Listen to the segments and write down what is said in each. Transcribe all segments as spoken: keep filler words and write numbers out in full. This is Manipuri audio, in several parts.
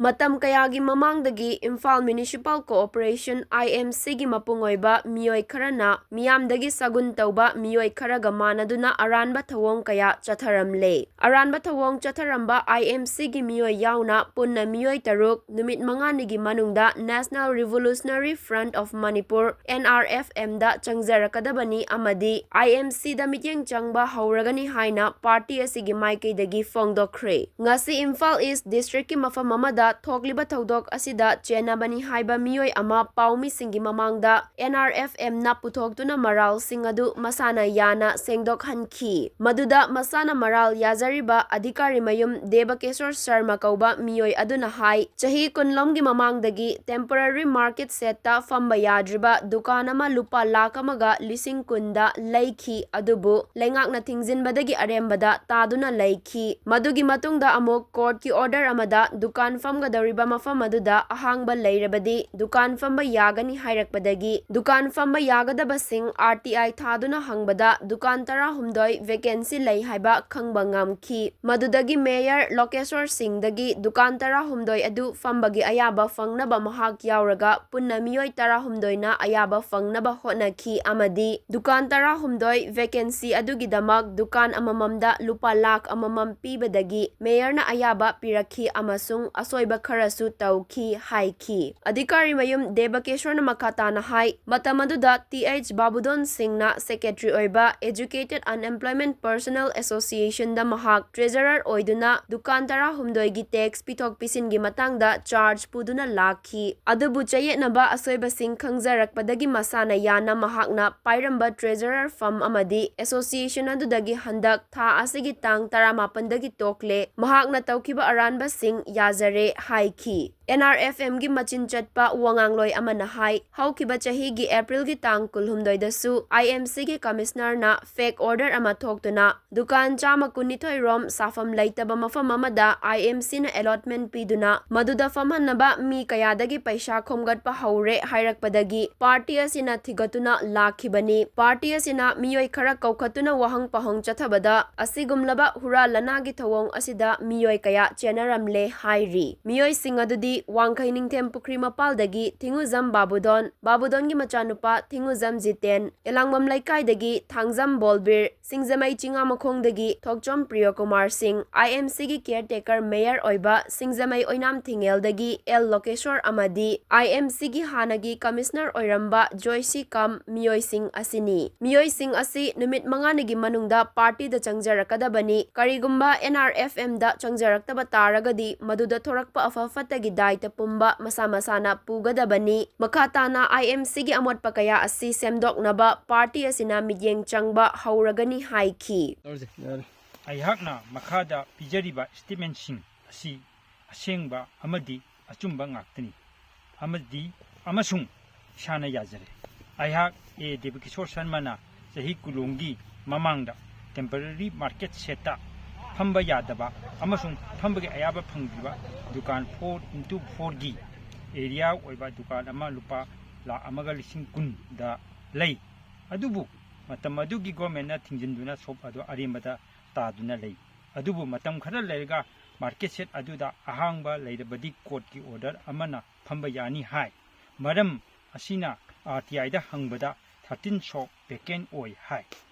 ꯃꯇꯝ ꯀꯌꯥꯒꯤ ꯃꯃꯥꯡꯗꯒꯤ Imphal Municipal Corporation, I M C, ꯒꯤ ꯃꯄꯨꯡ ꯑꯣꯏꯕ ꯃꯤꯑꯣꯏ ꯈꯔꯅ ꯃꯤꯌꯥꯝꯗꯒꯤ ꯁꯒꯨꯟ ꯇꯧꯕ ꯃꯤꯑꯣꯏ ꯈꯔꯒ ꯃꯥꯟꯅꯗꯨꯅ ꯑꯔꯥꯟꯕ ꯊꯧꯑꯣꯡ ꯀꯌꯥ ꯆꯠꯊꯔꯝꯂꯦ꯫ ꯑꯔꯥꯟꯕ ꯊꯧꯑꯣꯡ ꯆꯠꯊꯔꯝꯕ I M C ꯒꯤ ꯃꯤꯑꯣꯏ ꯌꯥꯎꯅ ꯄꯨꯟꯅ ꯃꯤꯑꯣꯏ ꯇꯔꯨꯛ ꯅꯨꯃꯤꯠ ꯃꯉꯥꯅꯤꯒꯤ ꯃꯅꯨꯡꯗ National Revolutionary Front of Manipur, N R F M, ꯗ ꯆꯪꯖꯔꯛꯀꯗꯕꯅꯤ ꯑꯃꯗꯤ I M C ꯗ ꯃꯤꯠꯌꯦꯡ ꯆꯪꯕ ꯍꯧꯔꯒꯅꯤ ꯍꯥꯏꯅ ꯄꯥꯔꯇꯤ ꯑꯁꯤꯒꯤ ꯃꯥꯏꯀꯩꯗꯒꯤ ꯐꯣꯡꯗꯣꯛꯈ꯭ꯔꯦ꯫ ꯉꯁꯤ ꯏꯝꯐꯥꯜ East District ꯀꯤ ꯃꯐꯝ ꯑꯃꯗ ꯊꯣꯛꯂꯤꯕ ꯊꯧꯗꯣꯛ ꯑꯁꯤꯗ ꯆꯦꯟꯅꯕꯅꯤ ꯍꯥꯏꯕ ꯃꯤꯑꯣꯏ ꯑꯃ ꯄꯥꯎꯃꯤꯁꯤꯡꯒꯤ ꯃꯃꯥꯡꯗ N R F M ꯅ ꯄꯨꯊꯣꯛꯇꯨꯅ ꯃꯔꯥꯜꯁꯤꯡ ꯑꯗꯨ ꯃꯁꯥꯅ ꯌꯥꯅ ꯁꯦꯡꯗꯣꯛꯍꯟꯈꯤ꯫ ꯃꯗꯨꯗ ꯃꯁꯥꯅ ꯃꯔꯥꯜ ꯌꯥꯖꯔꯤꯕ ꯑꯙꯤꯀꯥꯔꯤ ꯃꯌꯨꯝ ꯗꯦꯕꯀꯦꯁꯣꯔ ꯁꯔꯃ ꯀꯧꯕ ꯃꯤꯑꯣꯏ ꯑꯗꯨꯅ ꯍꯥꯏ, ꯆꯍꯤ ꯀꯨꯟꯂꯣꯝꯒꯤ ꯃꯃꯥꯡꯗꯒꯤ temporary market shed ꯇ ꯐꯝꯕ ꯌꯥꯗ꯭ꯔꯤꯕ ꯗꯨꯀꯥꯟ ꯑꯃ ꯂꯨꯄꯥ ꯂꯥꯈ ꯑꯃꯒ ꯂꯤꯁꯤꯡ ꯀꯨꯟꯗ ꯂꯩꯈꯤ, ꯑꯗꯨꯕꯨ ꯂꯩꯉꯥꯛꯅ ꯊꯤꯡꯖꯤꯟꯕꯗꯒꯤ ꯑꯔꯦꯝꯕꯗ ꯇꯥꯗꯨꯅ ꯂꯩꯈꯤ꯫ ꯃꯗꯨꯒꯤ ꯃꯇꯨꯡꯗ ꯑꯃꯨꯛ court ꯀꯤ order ꯑꯃꯗ ꯗꯨꯀꯥꯟ ꯐꯝꯒꯗꯧꯔꯤꯕ ꯃꯐꯝ ꯑꯗꯨꯗ ꯑꯍꯥꯡꯕ ꯂꯩꯔꯕꯗꯤ ꯗꯨꯀꯥꯟ ꯐꯝꯕ ꯌꯥꯒꯅꯤ ꯍꯥꯏꯔꯛꯄꯗꯒꯤ ꯗꯨꯀꯥꯟ ꯐꯝꯕ ꯌꯥꯒꯗꯕꯁꯤꯡ R T I ꯊꯥꯗꯨꯅ ꯍꯪꯕꯗ ꯗꯨꯀꯥꯟ ꯇꯔꯥꯍꯨꯝꯗꯣꯏ vacancy ꯂꯩ ꯍꯥꯏꯕ ꯈꯪꯕ ꯉꯝꯈꯤ꯫ ꯃꯗꯨꯗꯒꯤ Mayor ꯂꯣꯀꯦꯁꯣꯔ ꯁꯤꯡꯗꯒꯤ ꯗꯨꯀꯥꯟ ꯇꯔꯥꯍꯨꯝꯗꯣꯏ ꯑꯗꯨ ꯐꯝꯕꯒꯤ ꯑꯌꯥꯕ ꯐꯪꯅꯕ ꯃꯍꯥꯛ ꯌꯥꯎꯔꯒ ꯄꯨꯟꯅ ꯃꯤꯑꯣꯏ ꯇꯔꯥꯍꯨꯝꯗꯣꯏꯅ ꯑꯌꯥꯕ ꯐꯪꯅꯕ ꯍꯣꯠꯅꯈꯤ ꯑꯃꯗꯤ ꯗꯨꯀꯥꯟ ꯇꯔꯥꯍꯨꯝꯗꯣꯏ vacancy ꯑꯗꯨꯒꯤꯗꯃꯛ ꯗꯨꯀꯥꯟ ꯑꯃꯃꯝꯗ ꯂꯨꯄꯥ ꯂꯥꯈ ꯑꯃꯃꯝ ꯄꯤꯕꯗꯒꯤ Mayor ꯅ ꯑꯌꯥꯕ ꯄꯤꯔꯛꯈꯤ ꯑꯃꯁꯨꯡ ꯑꯁꯣꯏꯕ ꯈꯔꯁꯨ ꯇꯧꯈꯤ ꯍꯥꯏꯈꯤ꯫ ꯑꯙꯤꯀꯥꯔꯤ ꯃꯌꯨꯝ ꯗꯦꯕꯀꯦꯁꯣꯔꯅ ꯃꯈꯥ ꯇꯥꯅ ꯍꯥꯏ, ꯃꯇꯝ ꯑꯗꯨꯗ Th ꯕꯥꯕꯨꯗꯣꯟ ꯁꯤꯡꯅ secretary ꯑꯣꯏꯕ Educated Unemployment Personnel Association ꯗ ꯃꯍꯥꯛ treasurer ꯑꯣꯏꯗꯨꯅ ꯗꯨꯀꯥꯟ ꯇꯔꯥꯍꯨꯝꯗꯣꯏꯒꯤ tax ꯄꯤꯊꯣꯛ ꯄꯤꯁꯤꯟꯒꯤ ꯃꯇꯥꯡꯗ charge ꯄꯨꯗꯨꯅ ꯂꯥꯛꯈꯤ꯫ ꯑꯗꯨꯕꯨ ꯆꯌꯦꯠꯅꯕ ꯑꯁꯣꯏꯕꯁꯤꯡ ꯈꯪꯖꯔꯛꯄꯗꯒꯤ ꯃꯁꯥꯅ ꯌꯥꯅ ꯃꯍꯥꯛꯅ ꯄꯥꯏꯔꯝꯕ treasurer ꯐꯝ ꯑꯃꯗꯤ association ꯑꯗꯨꯗꯒꯤ ꯍꯟꯗꯛ ꯊꯥ ꯑꯁꯤꯒꯤ ꯇꯥꯡ ꯇꯔꯥꯃꯥꯄꯟꯗꯒꯤ ꯇꯣꯛꯂꯦ꯫ ꯃꯍꯥꯛꯅ ꯇꯧꯈꯤꯕ ꯑꯔꯥꯟꯕꯁꯤꯡ ꯌꯥꯖꯔꯦ ꯍꯥꯏꯈꯤ꯫ N R F M ꯒꯤ ꯃꯆꯤꯟ ꯆꯠꯄ ꯋꯥꯉꯥꯡꯂꯣꯏ ꯑꯃꯅ ꯍꯥꯏ, ꯍꯧꯈꯤꯕ ꯆꯍꯤꯒꯤ April ꯒꯤ ꯇꯥꯡ ꯀꯨꯟꯍꯨꯝꯗꯣꯏꯗꯁꯨ I M C ꯒꯤ commissioner ꯅ fake order ꯑꯃ ꯊꯣꯛꯇꯨꯅ ꯗꯨꯀꯥꯟ ꯆꯥꯝꯃ ꯀꯨꯟꯅꯤꯊꯣꯏ ꯔꯣꯝ ꯁꯥꯐꯝ ꯂꯩꯇꯕ ꯃꯐꯝ ꯑꯃꯗ I M C ꯅ allotment ꯄꯤꯗꯨꯅ ꯃꯗꯨꯗ ꯐꯝꯍꯟꯅꯕ ꯃꯤ ꯀꯌꯥꯗꯒꯤ ꯄꯩꯁꯥ ꯈꯣꯝꯒꯠꯄ ꯍꯧꯔꯦ ꯍꯥꯏꯔꯛꯄꯗꯒꯤ party ꯑꯁꯤꯅ ꯊꯤꯒꯠꯇꯨꯅ ꯂꯥꯛꯈꯤꯕꯅꯤ꯫ Party ꯑꯁꯤꯅ ꯃꯤꯑꯣꯏ ꯈꯔ ꯀꯧꯈꯠꯇꯨꯅ ꯋꯥꯍꯪ ꯄꯥꯎꯍꯪ ꯆꯠꯊꯕꯗ ꯑꯁꯤꯒꯨꯝꯂꯕ ꯍꯨꯔꯥ ꯂꯅꯥꯒꯤ ꯊꯧꯑꯣꯡ ꯑꯁꯤꯗ ꯃꯤꯑꯣꯏ ꯀꯌꯥ ꯆꯦꯟꯅꯔꯝꯂꯦ ꯍꯥꯏꯔꯤ꯫ ꯃꯤꯑꯣꯏꯁꯤꯡ ꯑꯗꯨꯗꯤ ꯋꯥꯡꯈꯩ ꯅꯤꯡꯊꯦꯝ ꯄꯨꯈ꯭ꯔꯤ ꯃꯄꯥꯜꯗꯒꯤ ꯊꯤꯡꯉꯨꯖꯝ ꯕꯥꯕꯨꯗꯣꯟ, ꯕꯥꯕꯨꯗꯣꯟꯒꯤ ꯃꯆꯥꯅꯨꯄꯥ ꯊꯤꯡꯉꯨꯖꯝ ꯖꯤꯇꯦꯟ, ꯑꯦꯂꯥꯡꯕꯝ ꯂꯩꯀꯥꯏꯗꯒꯤ ꯊꯥꯡꯖꯝ ꯕꯣꯜꯕꯤꯔ, ꯁꯤꯡꯖꯃꯩ ꯆꯤꯉꯥꯃꯈꯣꯡꯗꯒꯤ ꯊꯣꯛꯆꯣꯝ ꯄ꯭ꯔꯤꯌꯣꯀꯨꯃꯥꯔ ꯁꯤꯡ, ꯑꯥꯏ ꯑꯦꯝ ꯁꯤꯒꯤ ꯀꯦꯌꯔ ꯇꯦꯀꯔ ꯃꯦꯌꯔ ꯑꯣꯏꯕ ꯁꯤꯡꯖꯃꯩ ꯑꯣꯏꯅꯥꯝ ꯊꯤꯡꯉꯦꯜꯗꯒꯤ ꯑꯦꯜ ꯂꯣꯀꯦꯁꯣꯔ ꯑꯃꯗꯤ ꯑꯥꯏ ꯑꯦꯝ ꯁꯤꯒꯤ ꯍꯥꯟꯅꯒꯤ ꯀꯃꯤꯁꯅꯔ ꯑꯣꯏꯔꯝꯕ ꯖꯣꯏꯁꯤ ꯀꯝ ꯃꯤꯑꯣꯏꯁꯤꯡ ꯑꯁꯤꯅꯤ꯫ ꯃꯤꯑꯣꯏꯁꯤꯡ ꯑꯁꯤ ꯅꯨꯃꯤꯠ ꯃꯉꯥꯅꯤꯒꯤ ꯃꯅꯨꯡꯗ ꯄꯥꯔꯇꯤꯗ ꯆꯪꯖꯔꯛꯀꯗꯕꯅꯤ꯫ ꯀꯔꯤꯒꯨꯝꯕ ꯑꯦꯟ ꯑꯥꯔ ꯑꯦꯐ ꯑꯦꯝꯗ ꯆꯪꯖꯔꯛꯇꯕ ꯇꯥꯔꯒꯗꯤ ꯃꯗꯨꯗ ꯊꯣꯔꯛꯄ ꯑꯐ ꯐꯠꯇꯒꯤ ꯗꯥꯏꯇ ꯄꯨꯝꯕ ꯃꯁꯥ ꯃꯁꯥꯅ ꯄꯨꯒꯗꯕꯅꯤ꯫ ꯃꯈꯥ ꯇꯥꯅ ꯑꯥꯏ ꯑꯦꯝ ꯁꯤꯒꯤ ꯑꯃꯣꯠꯄ ꯀꯌꯥ ꯑꯁꯤ ꯁꯦꯝꯗꯣꯛꯅꯕ ꯄꯥꯔꯇꯤ ꯑꯁꯤꯅ ꯃꯤꯠꯌꯦꯡ ꯆꯪꯕ ꯍꯧꯔꯒꯅꯤ ꯍꯥꯏꯈꯤ꯫ ꯑꯩꯍꯥꯛꯅ ꯃꯈꯥꯗ ꯄꯤꯖꯔꯤꯕ ꯁ꯭ꯇꯦꯠꯃꯦꯟꯁꯤꯡ ꯑꯁꯤ ꯑꯁꯦꯡꯕ ꯑꯃꯗꯤ ꯑꯆꯨꯝꯕ ꯉꯥꯛꯇꯅꯤ ꯑꯃꯗꯤ ꯑꯃꯁꯨꯡ ꯏꯁꯥꯅ ꯌꯥꯖꯔꯦ꯫ ꯑꯩꯍꯥꯛ ꯑꯦ ꯗꯦꯕꯀꯤꯁꯣꯔ ꯁꯔꯃꯅ ꯆꯍꯤ ꯀꯨꯟꯂꯣꯝꯒꯤ ꯃꯃꯥꯡꯗ ꯇꯦꯝꯄꯔꯔꯤ ꯃꯥꯔꯀꯦꯠ ꯁꯦꯠꯇ ꯐꯝꯕ ꯌꯥꯗꯕ ꯑꯃꯁꯨꯡ ꯐꯝꯕꯒꯤ ꯑꯌꯥꯕ ꯐꯪꯗ꯭ꯔꯤꯕ ꯗꯨꯀꯥꯟ ꯐꯣꯔ ꯏꯟꯇꯨ ꯐꯣꯔꯒꯤ ꯑꯦꯔꯤꯌꯥ ꯑꯣꯏꯕ ꯗꯨꯀꯥꯟ ꯑꯃ ꯂꯨꯄꯥ ꯂꯥꯈ ꯑꯃꯒ ꯂꯤꯁꯤꯡ ꯀꯨꯟꯗ ꯂꯩ꯫ ꯑꯗꯨꯕꯨ ꯃꯇꯝ ꯑꯗꯨꯒꯤ ꯒꯣꯔꯃꯦꯟꯅ ꯊꯤꯡꯖꯤꯟꯗꯨꯅ ꯁꯣꯞ ꯑꯗꯨ ꯑꯔꯦꯝꯕꯗ ꯇꯥꯗꯨꯅ ꯂꯩ꯫ ꯑꯗꯨꯕꯨ ꯃꯇꯝ ꯈꯔ ꯂꯩꯔꯒ ꯃꯥꯔꯀꯦꯠ ꯁꯦꯠ ꯑꯗꯨꯗ ꯑꯍꯥꯡꯕ ꯂꯩꯔꯕꯗꯤ ꯀꯣꯔꯠꯀꯤ ꯑꯣꯔꯗꯔ ꯑꯃꯅ ꯐꯝꯕ ꯌꯥꯅꯤ ꯍꯥꯏ꯫ ꯃꯔꯝ ꯑꯁꯤꯅ ꯑꯥꯔ ꯇꯤ ꯑꯥꯏꯗ ꯍꯪꯕꯗ ꯊꯥꯔꯇꯤꯟ ꯁꯣꯞ ꯚꯦꯀꯦꯟ ꯑꯣꯏ ꯍꯥꯏ꯫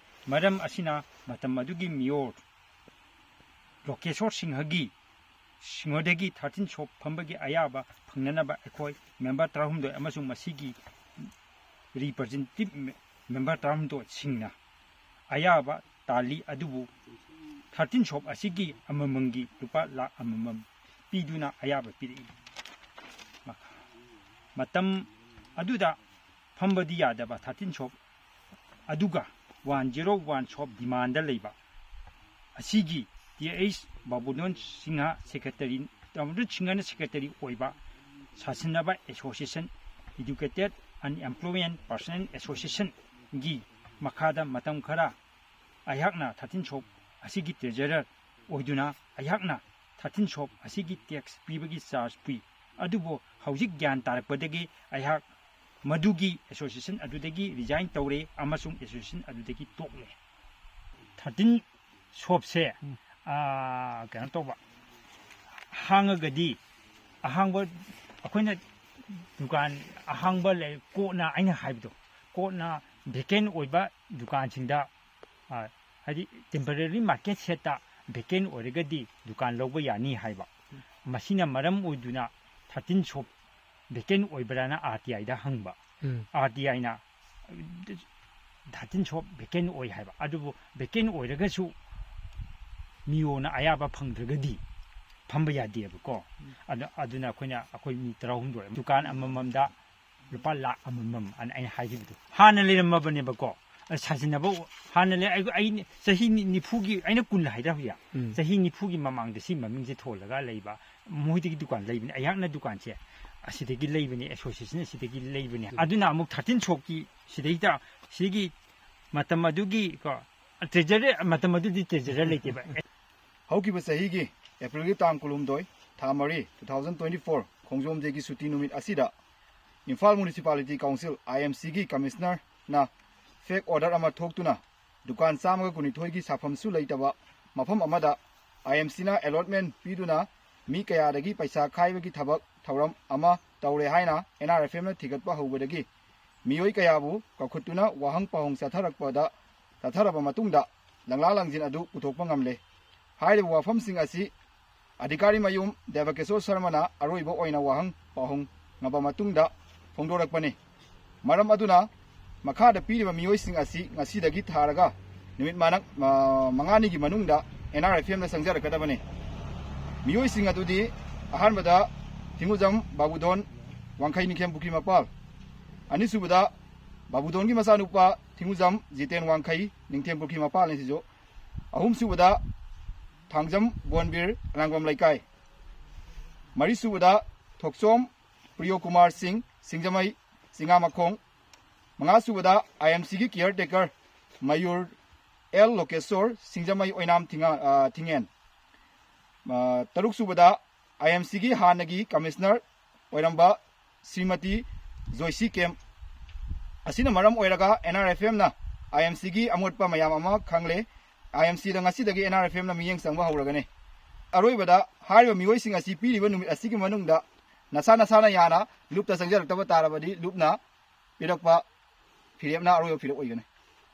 ꯃꯔꯝ ꯑꯁꯤꯅ ꯃꯇꯝ ꯑꯗꯨꯒꯤ ꯃꯤꯌꯣꯔ ꯂꯣꯀꯦꯁꯣꯔ ꯁꯤꯡꯍꯒꯤ ꯁꯤꯡꯍꯗꯒꯤ ꯊꯥꯔꯇꯤꯟ ꯁꯣꯞ ꯐꯝꯕꯒꯤ ꯑꯌꯥꯕ ꯐꯪꯅꯅꯕ ꯑꯩꯈꯣꯏ ꯃꯦꯝꯕꯔ ꯇꯔꯥꯍꯨꯝꯗꯣꯏ ꯑꯃꯁꯨꯡ ꯃꯁꯤꯒꯤ ꯔꯤꯄ꯭ꯔꯖꯦꯟꯇꯦꯇꯤꯚ ꯃꯦꯝꯕꯔ ꯇꯔꯥꯍꯨꯝꯗꯣꯏꯁꯤꯡꯅ ꯑꯌꯥꯕ ꯇꯥꯜꯂꯤ꯫ ꯑꯗꯨꯕꯨ ꯊꯥꯔꯇꯤꯟ ꯁꯣꯞ ꯑꯁꯤꯒꯤ ꯑꯃꯃꯝꯒꯤ ꯂꯨꯄꯥ ꯂꯥꯈ ꯑꯃꯃꯝ ꯄꯤꯗꯨꯅ ꯑꯌꯥꯕ ꯄꯤꯔꯛꯏ꯫ ꯃꯇꯝ ꯑꯗꯨꯗ ꯐꯝꯕꯗꯤ ꯌꯥꯗꯕ ꯊꯥꯔꯇꯤꯟ ꯁꯣꯞ ꯑꯗꯨꯒ one zero one shop demand ꯂꯩꯕ ꯑꯁꯤꯒꯤ T H Babudon Singh secretary, Babudon ꯁꯤꯡꯍꯅ ꯁꯦꯀ꯭ꯔꯦꯇꯔꯤ ꯑꯣꯏꯕ ꯁꯥꯁꯤꯟꯅꯕ ꯑꯦꯁꯣꯁꯤꯌꯦꯁꯟ, ꯏꯗꯨꯀꯦꯇꯦꯠ ꯑꯟꯑꯦꯝꯄ꯭ꯂꯣꯏꯃꯦꯟ ꯄꯥꯔꯁꯅꯦꯜ ꯑꯦꯁꯣꯁꯤꯌꯦꯁꯟꯒꯤ ꯃꯈꯥꯗ ꯃꯇꯝ ꯈꯔ ꯑꯩꯍꯥꯛꯅ ꯊꯥꯔꯇꯤꯟ ꯁꯣꯞ ꯑꯁꯤꯒꯤ ꯇ꯭ꯔꯦꯖꯔꯔ ꯑꯣꯏꯗꯨꯅ ꯑꯩꯍꯥꯛꯅ ꯊꯥꯔꯇꯤꯟ ꯁꯣꯞ ꯑꯁꯤꯒꯤ ꯇꯦꯛꯁ ꯄꯤꯕꯒꯤ ꯆꯥꯔꯖ ꯄꯨꯏ꯫ ꯑꯗꯨꯕꯨ ꯍꯧꯖꯤꯛ ꯒ꯭ꯌꯥꯟ ꯇꯥꯔꯛꯄꯗꯒꯤ ꯑꯩꯍꯥꯛ ꯃꯗꯨꯒꯤ ꯑꯦꯁꯣꯁꯤꯌꯦꯁꯟ ꯑꯗꯨꯗꯒꯤ ꯔꯤꯖꯥꯏꯟ ꯇꯧꯔꯦ ꯑꯃꯁꯨꯡ ꯑꯦꯁꯣꯁꯤꯌꯦꯁꯟ ꯑꯗꯨꯗꯒꯤ ꯇꯣꯛꯂꯦ꯫ ꯊꯥꯔꯇꯤꯟ ꯁꯣꯞꯁꯦ, ꯎꯝ꯫ ꯑꯥ, ꯀꯩꯅꯣ ꯇꯧꯕ, ꯍꯥꯡꯉꯒꯗꯤ ꯑꯍꯥꯡꯕ, ꯑꯩꯈꯣꯏꯅ ꯗꯨꯀꯥꯟ ꯑꯍꯥꯡꯕ ꯂꯩ, ꯀꯣꯔꯠꯅ, ꯑꯩꯅ ꯍꯥꯏꯕꯗꯣ, ꯀꯣꯔꯠꯅ ꯚꯦꯀꯦꯟ ꯑꯣꯏꯕ ꯗꯨꯀꯥꯟꯁꯤꯡꯗ, ꯑ, ꯍꯥꯏꯗꯤ ꯇꯦꯝꯄꯔꯦꯔꯤ ꯃꯥꯔꯀꯦꯠ ꯁꯦꯠꯇ ꯚꯦꯀꯦꯟ ꯑꯣꯏꯔꯒꯗꯤ ꯗꯨꯀꯥꯟ ꯂꯧꯕ ꯌꯥꯅꯤ ꯍꯥꯏꯕ꯫ ꯃꯁꯤꯅ ꯃꯔꯝ ꯑꯣꯏꯗꯨꯅ ꯊꯥꯔꯇꯤꯟ ꯁꯣꯞ ꯚꯦꯀꯦꯟ ꯑꯣꯏꯕ꯭ꯔꯥꯅ ꯑꯥꯔ ꯇꯤ ꯑꯥꯏꯗ ꯍꯪꯕ꯫ ꯎꯝ. ꯑꯥꯔ ꯇꯤ ꯑꯥꯏꯅ ꯊꯥꯔꯇꯤꯟ ꯁꯣꯞ ꯚꯦꯀꯦꯟ ꯑꯣꯏ ꯍꯥꯏꯕ꯫ ꯑꯗꯨꯕꯨ ꯚꯦꯀꯦꯟ ꯑꯣꯏꯔꯒꯁꯨ ꯃꯤꯌꯣꯅ ꯑꯌꯥꯕ ꯐꯪꯗ꯭ꯔꯒꯗꯤ ꯐꯝꯕ ꯌꯥꯗꯦꯕꯀꯣ꯫ ꯑꯗꯨ, ꯑꯗꯨꯅ ꯑꯩꯈꯣꯏꯅ, ꯑꯩꯈꯣꯏ ꯃꯤ ꯇꯔꯥꯍꯨꯝꯗꯣꯏ, ꯗꯨꯀꯥꯟ ꯑꯃꯃꯝꯗ ꯂꯨꯄꯥ ꯂꯥꯈ ꯑꯃꯃꯝ ꯑꯅ ꯑꯩꯅ ꯍꯥꯏꯈꯤꯕꯗꯣ ꯍꯥꯟꯅ ꯂꯩꯔꯝꯃꯕꯅꯦꯕꯀꯣ꯫ ꯑ, ꯁꯥꯖꯤꯟꯅꯕ ꯍꯥꯟꯅ ꯂꯩ꯫ ꯑꯩ, ꯑꯩ ꯆꯍꯤ ꯅꯤ-, ꯅꯤꯐꯨꯒꯤ, ꯑꯩꯅ ꯀꯨꯟ ꯍꯥꯏꯗ꯭ꯔꯥ ꯍꯧꯖꯤꯛ? ꯎꯝ. ꯆꯍꯤ ꯅꯤꯐꯨꯒꯤ ꯃꯃꯥꯡꯗ ꯁꯤ ꯃꯃꯤꯡꯁꯦ ꯊꯣꯜꯂꯒ ꯂꯩꯕ, ꯃꯣꯏꯗꯒꯤ ꯗꯨꯀꯥꯟ ꯂꯩꯕꯅꯤ꯫ ꯑꯩꯍꯥꯛꯅ ꯗꯨꯀꯥꯟꯁꯦ ꯑꯁꯤꯗꯒꯤ ꯂꯩꯕꯅꯤ, ꯑꯦꯁꯣꯁꯤꯌꯦꯁꯟ ꯑꯁꯤꯗꯒꯤ ꯂꯩꯕꯅꯤ꯫ ꯑꯗꯨꯅ ꯑꯃꯨꯛ ꯊꯥꯔꯇꯤꯟ ꯁꯣꯞꯀꯤ ꯁꯤꯗꯩꯗ, ꯁꯤꯒꯤ ꯃꯇꯝ ꯑꯗꯨꯒꯤ ꯀꯣ, ꯇ꯭ꯔꯦꯖꯔ, ꯃꯇꯝ ꯑꯗꯨꯗꯤ ꯇ꯭ꯔꯦꯖꯔ ꯂꯩꯇꯦꯕ꯫ ꯍꯧꯈꯤꯕ ꯆꯍꯤꯒꯤ ꯑꯦꯄ꯭ꯔꯤꯜꯒꯤ ꯇꯥꯡ ꯀꯨꯟꯍꯨꯝꯗꯣꯏ, ꯊꯥ ꯃꯔꯤ, two thousand twenty four, ꯈꯣꯡꯖꯣꯝ ꯗꯦꯒꯤ ꯁꯨꯇꯤ ꯅꯨꯃꯤꯠ ꯑꯁꯤꯗ ꯏꯝꯐꯥꯜ ꯃ꯭ꯌꯨꯅꯤꯁꯤꯄꯥꯂꯤꯇꯤ ꯀꯥꯎꯟꯁꯤꯜ, ꯑꯥꯏ ꯑꯦꯝ ꯁꯤꯒꯤ ꯀꯃꯤꯁꯅꯔꯅ ꯐꯦꯛ ꯑꯣꯔꯗꯔ ꯑꯃ ꯊꯣꯛꯇꯨꯅ ꯗꯨꯀꯥꯟ ꯆꯥꯝꯃꯒ ꯀꯨꯟꯅꯤꯊꯣꯏꯒꯤ ꯁꯥꯐꯝꯁꯨ ꯂꯩꯇꯕ ꯃꯐꯝ ꯑꯃꯗ ꯑꯥꯏ ꯑꯦꯝ ꯁꯤꯅ ꯑꯦꯂꯣꯠꯃꯦꯟ ꯄꯤꯗꯨꯅ ꯃꯤ ꯀꯌꯥꯗꯒꯤ ꯄꯩꯁꯥ ꯈꯥꯏꯕꯒꯤ ꯊꯕꯛ ꯊꯧꯔꯝ ꯑꯃ ꯇꯧꯔꯦ ꯍꯥꯏꯅ ꯑꯦꯟ ꯑꯥꯔ ꯑꯦꯐ ꯑꯦꯝꯅ ꯊꯤꯒꯠꯄ ꯍꯧꯕꯗꯒꯤ ꯃꯤꯑꯣꯏ ꯀꯌꯥꯕꯨ ꯀꯧꯈꯠꯇꯨꯅ ꯋꯥꯍꯪ ꯄꯥꯎꯍꯪ ꯆꯠꯊꯔꯛꯄꯗ, ꯆꯠꯊꯔꯕ ꯃꯇꯨꯡꯗ ꯂꯪꯂꯥ ꯂꯪꯖꯤꯟ ꯑꯗꯨ ꯄꯨꯊꯣꯛꯄ ꯉꯝꯂꯦ꯫ ꯍꯥꯏꯔꯤꯕ ꯋꯥꯐꯝꯁꯤꯡ ꯑꯁꯤ ꯑꯙꯤꯀꯥꯔꯤ ꯃꯌꯨꯝ ꯗꯦꯕꯀꯦꯁꯣꯔ ꯁꯔꯃꯅ ꯑꯔꯣꯏꯕ ꯑꯣꯏꯅ ꯋꯥꯍꯪ ꯄꯥꯎꯍꯪꯉꯕ ꯃꯇꯨꯡꯗ ꯐꯣꯡꯗꯣꯔꯛꯄꯅꯤ꯫ ꯃꯔꯝ ꯑꯗꯨꯅ ꯃꯈꯥꯗ ꯄꯤꯔꯤꯕ ꯃꯤꯑꯣꯏꯁꯤꯡ ꯑꯁꯤ ꯉꯁꯤꯗꯒꯤ ꯊꯥꯔꯒ ꯅꯨꯃꯤꯠ ꯃꯥꯅꯛ-, ꯃ-, ꯃꯉꯥꯅꯤꯒꯤ ꯃꯅꯨꯡꯗ ꯑꯦꯟ ꯑꯥꯔ ꯑꯦꯐ ꯑꯦꯝꯗ ꯆꯪꯖꯔꯛꯀꯗꯕꯅꯤ꯫ ꯃꯤꯑꯣꯏꯁꯤꯡ ꯑꯗꯨꯗꯤ ꯑꯍꯥꯟꯕꯗ ꯊꯤꯡꯉꯨꯖꯝ ꯕꯥꯕꯨꯗꯣꯟ, ꯋꯥꯡꯈꯩ, ꯅꯤꯡꯊꯦꯝ ꯄꯨꯈ꯭ꯔꯤ ꯃꯄꯥꯜ꯫ ꯑꯅꯤꯁꯨꯕꯗ ꯕꯥꯕꯨꯗꯣꯟꯒꯤ ꯃꯆꯥꯅꯨꯄꯥ ꯊꯤꯡꯉꯨꯖꯝ ꯖꯤꯇꯦꯟ, ꯋꯥꯡꯈꯩ, ꯅꯤꯡꯊꯦꯝ ꯄꯨꯈ꯭ꯔꯤ ꯃꯄꯥꯜꯅꯤ ꯁꯤꯁꯨ꯫ ꯑꯍꯨꯝꯁꯨꯕꯗ ꯊꯥꯡꯖꯝ ꯕꯣꯟꯕꯤꯔ, ꯑꯔꯥꯡꯕꯝ ꯂꯩꯀꯥꯏ꯫ ꯃꯔꯤꯁꯨꯕꯗ ꯊꯣꯛꯆꯣꯝ ꯄ꯭ꯔꯤꯌꯣ ꯀꯨꯃꯥꯔ ꯁꯤꯡ, ꯁꯤꯡꯖꯃꯩ, ꯆꯤꯉꯥꯃꯈꯣꯡ꯫ ꯃꯉꯥꯁꯨꯕꯗ ꯑꯥꯏ ꯑꯦꯝ ꯁꯤꯒꯤ ꯀꯤꯌꯔ ꯇꯦꯀꯔ ꯃꯌꯨꯔ ꯑꯦꯜ ꯂꯣꯀꯦꯁꯣꯔ, ꯁꯤꯡꯖꯃꯩ ꯑꯣꯏꯅꯥꯝ ꯊꯤꯉꯥ-, ꯑ, ꯊꯤꯡꯉꯦꯟ꯫ ꯑ, ꯇꯔꯨꯛꯁꯨꯕꯗ ꯑꯥꯏ ꯑꯦꯝ ꯁꯤꯒꯤ ꯍꯥꯟꯅꯒꯤ ꯀꯃꯤꯁꯅꯔ ꯑꯣꯏꯔꯝꯕ ꯁ꯭ꯔꯤꯃꯇꯤ ꯖꯣꯏꯁꯤ ꯀꯦꯝ꯫ ꯑꯁꯤꯅ ꯃꯔꯝ ꯑꯣꯏꯔꯒ ꯑꯦꯟ ꯑꯥꯔ ꯑꯦꯐ ꯑꯦꯝꯅ ꯑꯥꯏ ꯑꯦꯝ ꯁꯤꯒꯤ ꯑꯃꯣꯠꯄ ꯃꯌꯥꯝ ꯑꯃ ꯈꯪꯂꯦ꯫ ꯑꯥꯏ ꯑꯦꯝ ꯁꯤꯗ ꯉꯁꯤꯗꯒꯤ ꯑꯦꯟ ꯑꯥꯔ ꯑꯦꯐ ꯑꯦꯝꯅ ꯃꯤꯠꯌꯦꯡ ꯆꯪꯕ ꯍꯧꯔꯒꯅꯤ꯫ ꯑꯔꯣꯏꯕꯗ ꯍꯥꯏꯔꯤꯕ ꯃꯤꯑꯣꯏꯁꯤꯡ ꯑꯁꯤ ꯄꯤꯔꯤꯕ ꯅꯨꯃꯤꯠ ꯑꯁꯤꯒꯤ ꯃꯅꯨꯡꯗ ꯅꯁꯥ ꯅꯁꯥꯅ ꯌꯥꯅ ꯂꯨꯞꯇ ꯆꯪꯖꯔꯛꯇꯕ ꯇꯥꯔꯕꯗꯤ ꯂꯨꯞꯅ ꯄꯤꯔꯛꯄ ꯐꯤꯔꯦꯞꯅ ꯑꯔꯣꯏꯕ ꯐꯤꯔꯦꯞ ꯑꯣꯏꯒꯅꯤ꯫